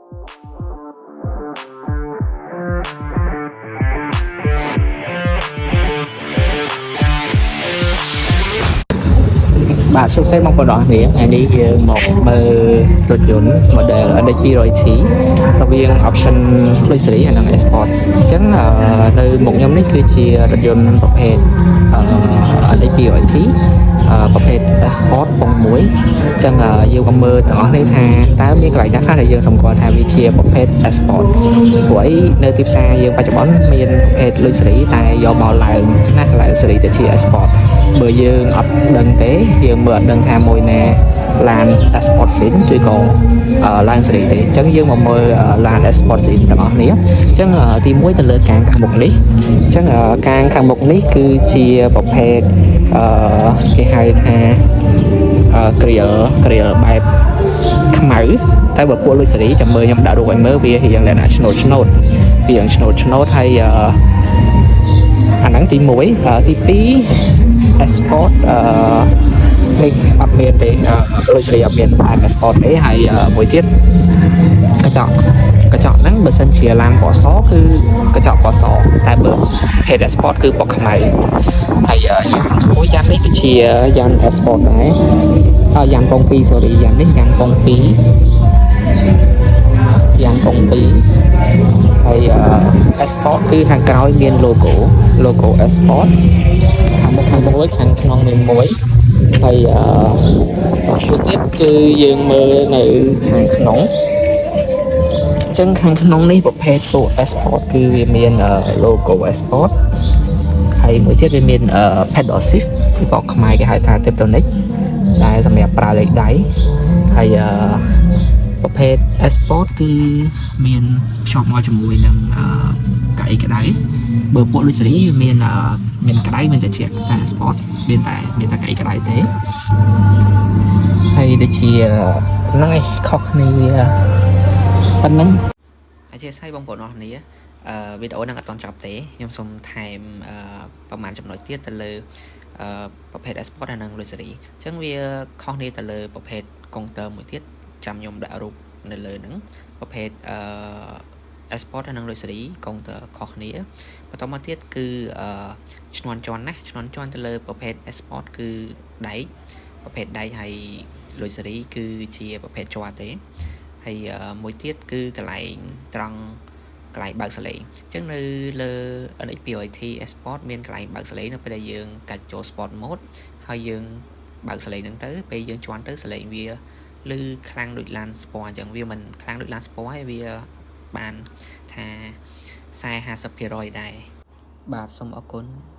បាទសួស្តីបងប្អូនអរគ្នាថ្ងៃនេះយើងមកមើលរថយន្ត model NX 200T រវាង option Luxury ហើយនិង Sport អញ្ចឹងនៅមុខខ្ញុំនេះគឺជារថយន្តប្រភេទNX 200T ប្រភេទ Sport ប៉ុងមួយអញ្ចឹងយើងក៏មើលទាំងអស់នេះថាតើមានកន្លែងណាខ្លះដែលយើងសម្គាល់ថាវាជាប្រភេទ Sport ព្រោះអីនៅទីផ្សារយើងបច្ចុប្បន្នមានប្រភេទ Luxury តែយកមកឡើងណាឡើង ស៊េរីទៅជា Sport បើយើងអត់ដឹងទេយើងមើលអត់ដឹងថាមួយណាឡាន Sport Scene ឬក៏ឡានស៊េរីទេអញ្ចឹងយើងមកមើលឡាន Sport Scene ទាំងអស់គ្នាអញ្ចឹងទី1ទៅលើកាងខាងមុខនេះអញ្ចឹងកាងខាងមុខនេះគឺជាប្រភេទគេហៅថា grill បែបខ្មៅតែបើពួក luxury ចាំមើលខ្ញុំដាក់រូបឲ្យមើលវារៀងលក្ខណៈឆ្នូតឆ្នូតវារៀងឆ្នូតឆ្នូតហើយអាហ្នឹងទី1ទី2 Sport នេះអត់មានទេ luxury អត់មានបែប Sport ទេហើយមួយទៀតកញ្ចក់កញ្ចក់ហ្នឹងបើសិនជាឡានពណ៌សគឺកញ្ចក់ពណ៌សតែបើភេទ Sport គឺពណ៌ខ្មៅហើយមួយយ៉ាងនេះគឺជាយ៉ាន Sport ដែរហើយយ៉ានប៉ុង2 sorry យ៉ាននេះយ៉ានប៉ុង2យ៉ានប៉ុង2ហើយ Sport គឺខាងក្រោយមាន logo Sport ខាងមុខខាងមួយខាងក្នុងមានមួយហើយមួយទៀតគឺយើងមើលនៅខាងក្នុងអញ្ចឹងខាងក្នុងនេះប្រភេទពួក Sport គឺវាមាន logo Sport ហើយមួយទៀតវាមាន paddle shift ឬក៏ខ្មែរគេហៅថា Tiptronic ដែលសម្រាប់ប្រើលេខដៃហើយប្រភេទ Sport គឺមានភ្ជាប់មកជាមួយនឹងកៅអីក្តៅបើពួក luxury វាមានមានក្តៅមានតែជាតែ Sport មានតែកៅអីក្តៅទេហើយដូចជាហ្នឹងឯងខុសគ្នាប៉ុណ្ណឹងអធិស្ឋានបងប្អូនអរគ្នាវីដេអូហ្នឹងអត់ទាន់ចប់ទេខ្ញុំសូមថែមប្រហែលចំណុចទៀតទៅលើប្រភេទ Sport ហើយនិង Luxury អញ្ចឹងវាខុសគ្នាទៅលើប្រភេទកុងទ័រមួយទៀតចាំខ្ញុំដាក់រូបនៅលើហ្នឹងប្រភេទSport ហើយនិង Luxury កុងទ័រខុសគ្នាបន្តមកទៀតគឺឈ្នាន់ជាន់ណាឈ្នាន់ជាន់ទៅលើប្រភេទ Sport គឺដែកប្រភេទដែកហើយ Luxury គឺជាប្រភេទជ័រទេហើយមួយទៀតគឺកន្លែងត្រង់កន្លែងបើកសលេងអញ្ចឹងនៅលើ NX 200T Sport មានកន្លែងបើកសលេងនៅពេលដែលយើងកាច់ចូល Sport Mode ហើយយើងបើកសលេងហ្នឹងទៅពេលយើងជន់ទៅសលេងវាឮខ្លាំងដូចឡាន Sport អញ្ចឹងវាមិនខ្លាំងដូចឡាន Sport ទេវាបានថា40 50%ដែរបាទសូមអរគុណ។